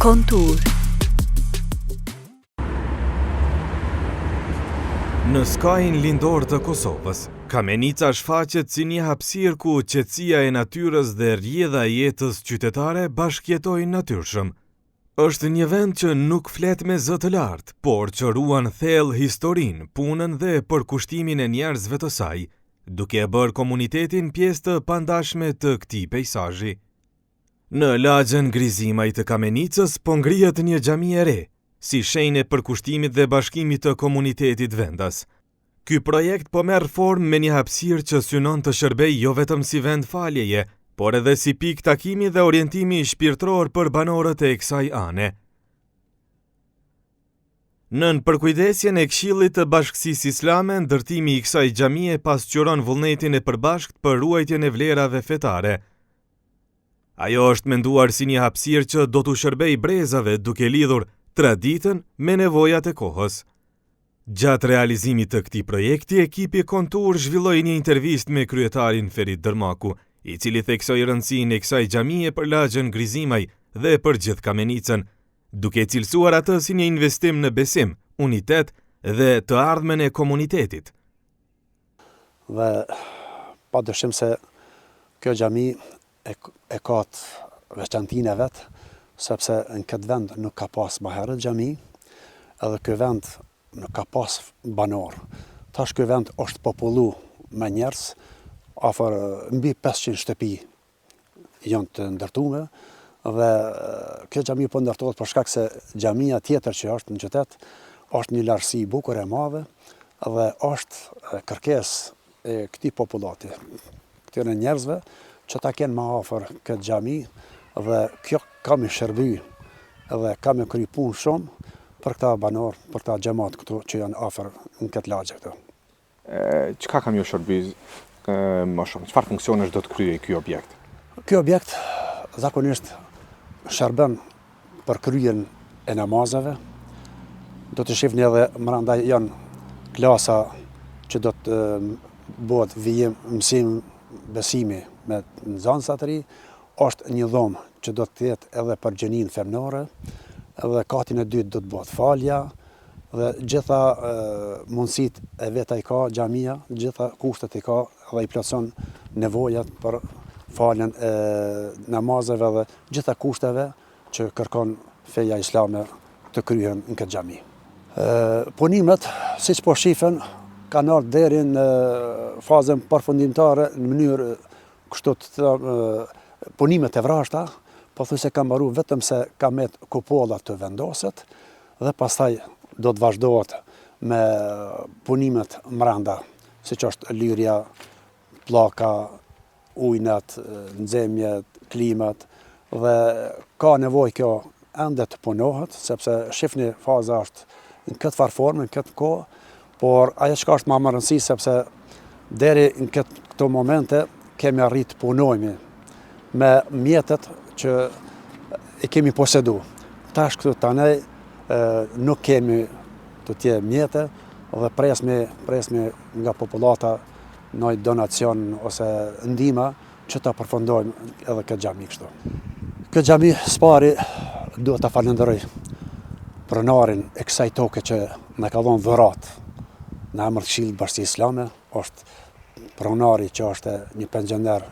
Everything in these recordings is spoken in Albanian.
Kontur. Në skajin lindor të Kosovës, Kamenica shfaqet si një hapësirë ku qetësia e natyrës dhe rrjedha e jetës qytetare bashkëjetojnë natyrshëm. Është një vend që nuk flet me zë të lartë, por që ruan thellë historinë, punën dhe përkushtimin e njerëzve të saj, duke e bërë komunitetin pjesë të pandashme të këtij peisazhi. Në lagjen Grizimaj të Kamenicës po ngrihet një xhami e re, si shenjë e përkushtimit dhe bashkimit të komunitetit vendas. Ky projekt po merr formë me një hapësirë që synon të shërbejë jo vetëm si vend faljeje, por edhe si pikë takimi dhe orientimi shpirtëror për banorët e kësaj ane. Nën përkujdesjen e Këshillit të Bashkësisë Islame, ndërtimi i kësaj xhamie pasqyron vullnetin e përbashkët për ruajtjen e vlerave fetare. Ajo është menduar si një hapësirë që do t'u shërbejë brezave duke lidhur traditën me nevojat e kohës. Gjatë realizimit të këtij projekti, ekipi Kontur zhvilloi një intervistë me kryetarin Ferit Dërmaku, i cili theksoi rëndësinë e kësaj xhamie për lagjen Grizimaj dhe për gjithë Kamenicën, duke e cilësuar atë si një investim në besim, unitet dhe të ardhmen e komunitetit. Dhe pa dyshim se kjo xhami e, e ka të veçantinë e vet, sepse në këtë vend nuk ka pas ma herët xhami, edhe ky vend nuk ka pas banor. Tash ky vend është popullu me njerëz, afër mbi 500 shtëpi janë të ndërtume dhe kjo xhami po ndërtohet për shkak se xhamia tjetër që është në qytet është një largësi bukur e madhe dhe është kërkesë e këtij popullati, këtyre njerëzve që ta kenë më afër këtë xhami dhe kjo ka me shërby dhe ka me kry punë shumë për këta banorë, për këta xhemat këtu që janë afër në këtë lagje këtu. Çka ka me ju shërby më shumë? Çfarë funksionesh do të kryejë ky objekt? Ky objekt zakonisht shërben për kryerjen e namazeve. Do të shihni edhe mranda janë klasa që do të bëhet vijim mësim besimi me nxënësat e ri. Është një dhomë që do të jetë edhe për gjininë femnore, edhe katin e dytë do të bëhet falja, Dhe gjitha mundësitë e veta i ka xhamia, gjitha kushtet i ka dhe i plotëson nevojat për faljen e namazeve dhe gjitha kushteve që kërkon feja islame të kryhen në këtë xhami. Punimet, siç po shifen, kanë ardhur deri në fazën përfundimtare në mënyrë kështu të them, punimet e vrazhda, pothuajse kanë mbaru vetëm se ka met kupola të vendoset, dhe pastaj do të vazhdohet me punimet mrenda, siç është lyrja, pllaka, ujnat, nxemjet, klimat, dhe ka nevojë kjo ende të punohet, sepse shifni faza është në këtë farë forme, në këtë kohë, por ajo çka është ma me rëndësi, sepse deri në këtë, këto momente kemi arrit të punojmë me mjetet që i kemi posedu. Tash këtu tani nuk kemi të tjera mjete dhe presmi, presmi nga popullata naj donacion ose ndihma që ta përfundojmë edhe këtë xhami kështu. Këtë xhami s'pari duhet ta falënderoj pronarin e kësaj toke që na ka dhënë dhuratë në emër të Këshillit të Bashkësisë Islame, është pronari që është një pensioner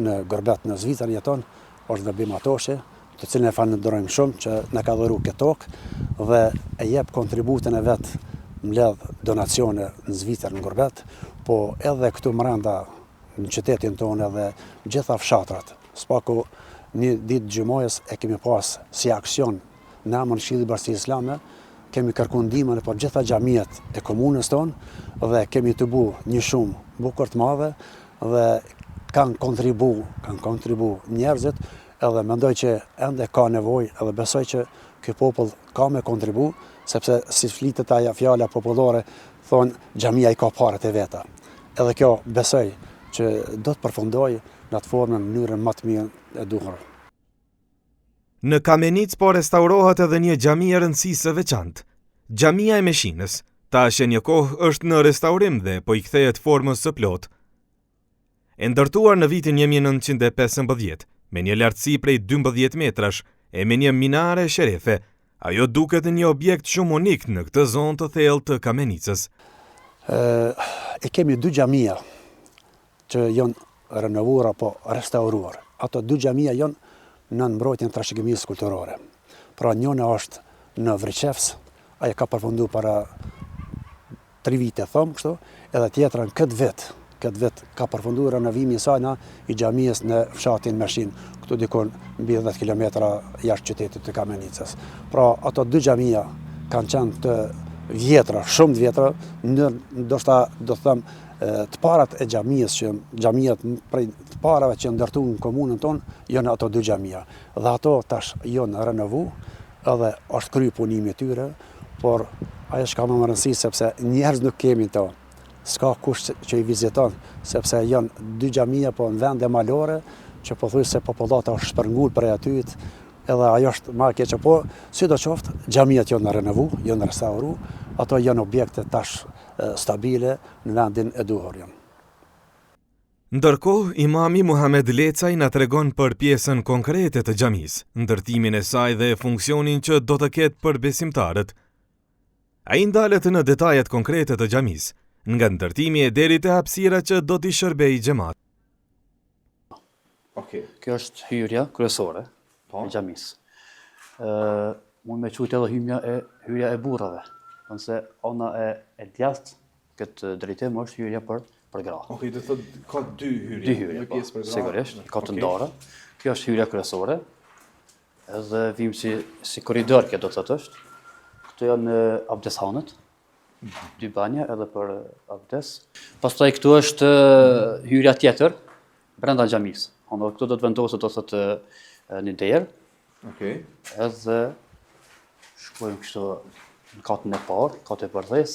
në gurbet në Zvicër jeton, është Vehbi Matoshi, të cilin e falënderojmë shumë që na ka dhuru këtë tokë dhe e jep kontributin e vet mbledh donacione në Zvicër në gurbet, po edhe këtu mrenda në qytetin tonë edhe gjitha fshatrat. S'paku një ditë xhumajës e kemi pas si aksion në emër të Këshillit Bashkësisë Islame, kemi kërku ndihmën nëpër gjitha xhamiat e komunës tonë dhe kemi tubu një shumë bukur të madhe dhe kanë kontribu, kanë kontribu njerëzit edhe mendoj që ende ka nevojë edhe besoj që ky popull ka me kontribu, sepse si flitet ajo fjala popullore, thonë xhamia i ka paret e veta. Edhe kjo besoj që do të përfundojë në atë formën, në mënyrën më të mirë e duhur. Në Kamenicë po restaurohet edhe një xhami e rëndësisë së veçantë. Xhamia e Meshinës, tash e një kohë është në restaurim dhe po i kthehet formës së plotë. E ndërtuar në vitin 1915, me një lartësi prej 12 metrash, e me një minare sherefe, ajo duket një objekt shumë unik në këtë zonë të thellë të Kamenicës. E kemi dy xhamia që janë renovuar apo restauruar. Ato dy xhamia janë nën mbrojtjen e trashëgimisë kulturore. Pra njëna është në Vriçevc, ajo ka përfundu para tri vite thom kështu, edhe tjetra në këtë vit, këtë vit ka përfundu renovimi i sajna i xhamisë në fshatin Mershin, këtu dikun mbi 10 kilometra jashtë qytetit të Kamenicës. Pra ato dy xhamia kanë qenë të vjetra, shumë të vjetra, në ndoshta do të them të parat e xhamisë që xhamiat prej të parave që ndërtu në komunën tonë janë ato dy xhamia. Dhe ato tash janë renovu, edhe është kry punimi i tyre, por ajo çka më me rëndësi sepse njerëz nuk kemi to, s'ka kush që i viziton, sepse janë dy xhamia po në vende malore, që pothuajse popullata është shpërngul prej atyt, edhe ajo është ma e keqe, po sido qoftë, xhamiat janë renovu, janë restauru, ato janë objekte tash stabile në vendin e duhur janë. Ndërkohë, imami Muhamed Lecaj na tregon për pjesën konkrete të xhamisë, ndërtimin e saj dhe funksionin që do të ketë për besimtarët. Ai ndalet në detajet konkrete të xhamisë, nga ndërtimi e deri te hapësira që do t'i shërbejë xhematit. Okej. Kjo është hyrja kryesore po. e xhamisë. Ë mund me quajt edhe hyrja e hyrja e burrave. Ndonëse ana e e djathtë këtë drejtim është hyrja për për gra. Okej, do të thotë ka dy hyrje. Dy hyrje, po, pjesë për gra. Sigurisht, ka të ndara. Kjo është hyrja kryesore. Edhe vim si si korridor kjo do të thotë është. Këto janë abdeshanet. Mhm. Dy banja edhe për abdes. Pastaj këtu është hyrja tjetër brenda xhamisë. Ono këtu do të vendoset do të thotë një derë. Okej. Edhe shkojmë kështu në katën e parë, katën e përdhes.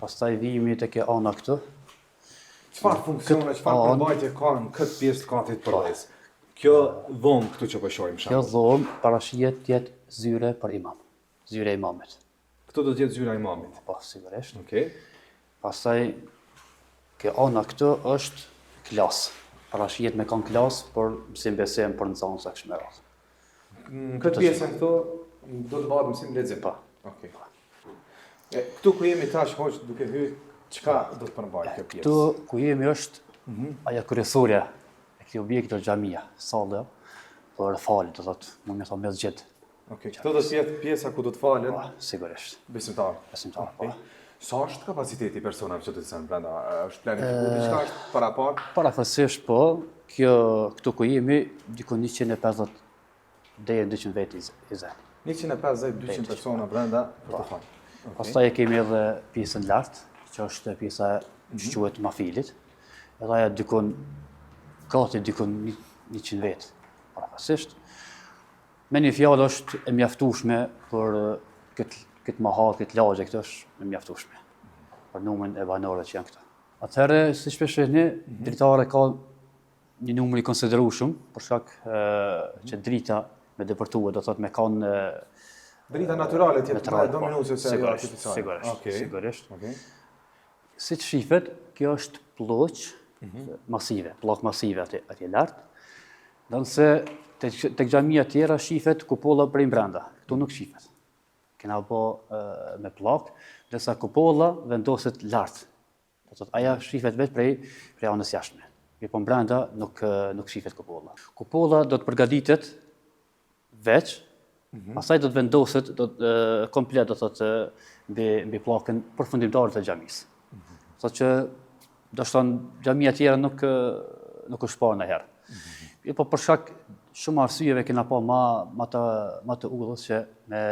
Pastaj vijmë tek e ana këtu. Çfarë funksione, çfarë përmbajtje ka në këtë pjesë të katit përdhes? Kjo dhomë këtu që po shohim Kjo dhomë parashihet të jetë zyre për imam. Zyre e imamit. Këtu do të jetë zyra e imamit. Po, sigurisht. Okej. Pastaj kjo ana këtu është klasë. Parashihet me kanë klasë për mësim besim, për nxënës e kështu me radhë. Në këtë pjesën këtu do të bëhet mësim lexim. Po. Okej. E, këtu ku jemi tash hoxhë duke hy, çka do të përmbajë kjo pjesë? Këtu ku jemi është mm -hmm. ajo kryesorja e këtij objekti është xhamia, salla për falje, do thotë, mund me thonë mesxhid. Okej, këtu do të jetë pjesa ku do të falen. Po, sigurisht. Besimtarë. Besimtarë, po. Sa është kapaciteti i personave që do të zënë brenda? Është planifikuar diçka, është paraparë? Parafërsisht po, kjo këtu ku jemi, diku 150 deri në 200 vetë i zë. 150-200 persona brenda për të po. falë. Pastaj e kemi edhe pjesën lart, që është pjesa që mhm. quhet mafilit. Edhe ajo dikun gati dikun 100 vetë, parafërsisht. Me një fjalë është e mjaftueshme për këtë këtë mahallë, këtë lagje, këtë është e mjaftueshme për numrin e banorëve që janë këtu. Atëherë, siç po shihni, mm -hmm. dritare ka një numër i konsiderueshëm, për shkak që drita me depërtue, do thotë me kanë Drita natyrale të jetë më po, dominuese se ajo artificiale. Sigurisht, okay. sigurisht. Okay. Siç shifet, kjo është pllakë mm -hmm. masive, pllakë masive atje, atje lart. Ndonëse tek, tek xhamia tjera shifet kupolla prej brenda, këtu nuk shifet. Kena bo me pllakë, ndërsa kupolla vendoset lart. Do thotë ajo shifet vetë prej prej anës jashtme. Mirëpo brenda nuk nuk shifet kupolla. Kupolla do të përgatitet veç, mm -hmm. pastaj do të vendoset do të komplet do thotë mbi mbi pllakën përfundimtare të xhamisë. Mm -hmm. Thotë që do të thonë xhamia tjera nuk nuk është parë ndonjëherë. Mm -hmm. Po për shkak shumë arsyeve kena pa ma ma të ma të udhës që me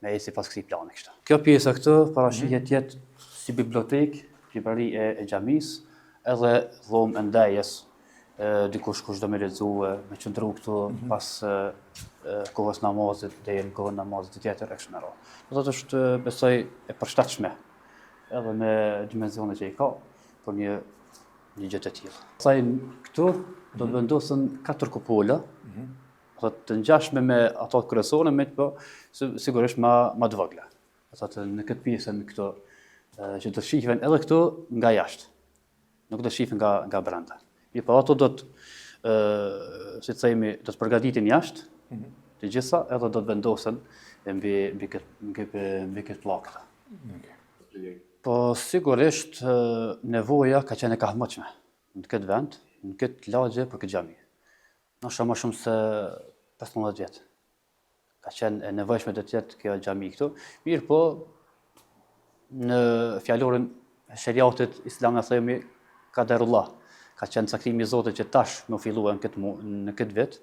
me ecë pas këtij plani kështu. Kjo pjesa këtu parashihet mm -hmm. jetë si bibliotekë, librari e, e xhamisë, edhe dhomë e ndejës, dikush kush do me lexu, me qëndru këtu mm -hmm. pas kohës namazit deri në kohën namazit të tjetër e kështu me radhë. Do thotë është besoj e përshtatshme edhe me dimensionet që i ka për një një gjë të tillë. Pastaj këtu do të mhm. vendosen katër kupola, mm -hmm. do të ngjashme me ato kryesore, me po sigurisht ma ma të vogla. Do thotë në këtë pjesën këtu që do të shihen edhe këtu nga jashtë. Nuk do të shihen nga nga brenda. Mirëpo ato do të ë si të themi, do të përgatiten jashtë. Mm -hmm. të gjitha edhe do të vendosen mbi mbi këtë mbi mbi këtë pllakë. Okay. Po sigurisht nevoja ka qenë e kahmotshme në këtë vend, në këtë lagje për këtë xhami. Ndoshta më shumë se 15 vjet. Ka qenë e nevojshme të jetë kjo xhami këtu. Mirëpo, në fjalorin e sheriatit islam ne themi kaderullah. Ka qenë caktimi i Zotit që tash me u fillua në këtë, në këtë vit,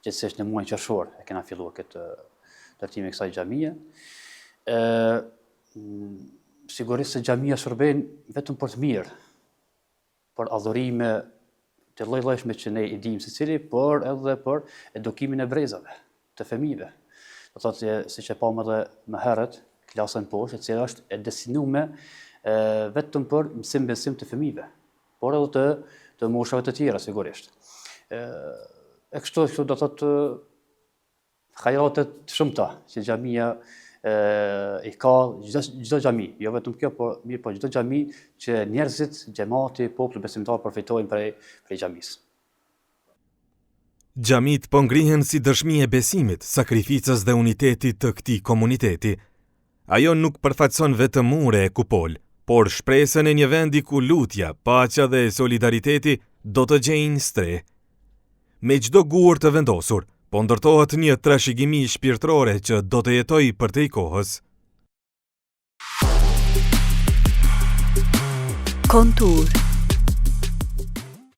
gjithsesi në muajin qershor e kena fillua këtë ndërtimin e kësaj xhamie. E, sigurisht se xhamia shërben vetëm për të mirë, për adhurime të lloj-llojshme që ne i dimë secili, por edhe për edukimin e brezave, të fëmijëve. Do thotë se siç e pamë edhe më herët, klasën poshtë, e cila është e destinuar vetëm për mësim besim të fëmijëve, por edhe të të moshave të tjera sigurisht. Ë e kështu kështu do thotë Hajrate të shumta që xhamia e, i ka çdo çdo xhami, jo vetëm kjo, por mirëpo çdo xhami që njerëzit, xhemati, populli besimtar përfitojnë prej prej xhamisë. Xhamitë po ngrihen si dëshmi e besimit, sakrificës dhe unitetit të këtij komuniteti. Ajo nuk përfaqëson vetëm mure e kupolë, por shpresën e një vendi ku lutja, paqja dhe solidariteti do të gjejnë strehë. Me çdo gur të vendosur, po ndërtohet një trashëgimi shpirtërore që do të jetojë përtej kohës. Kontur.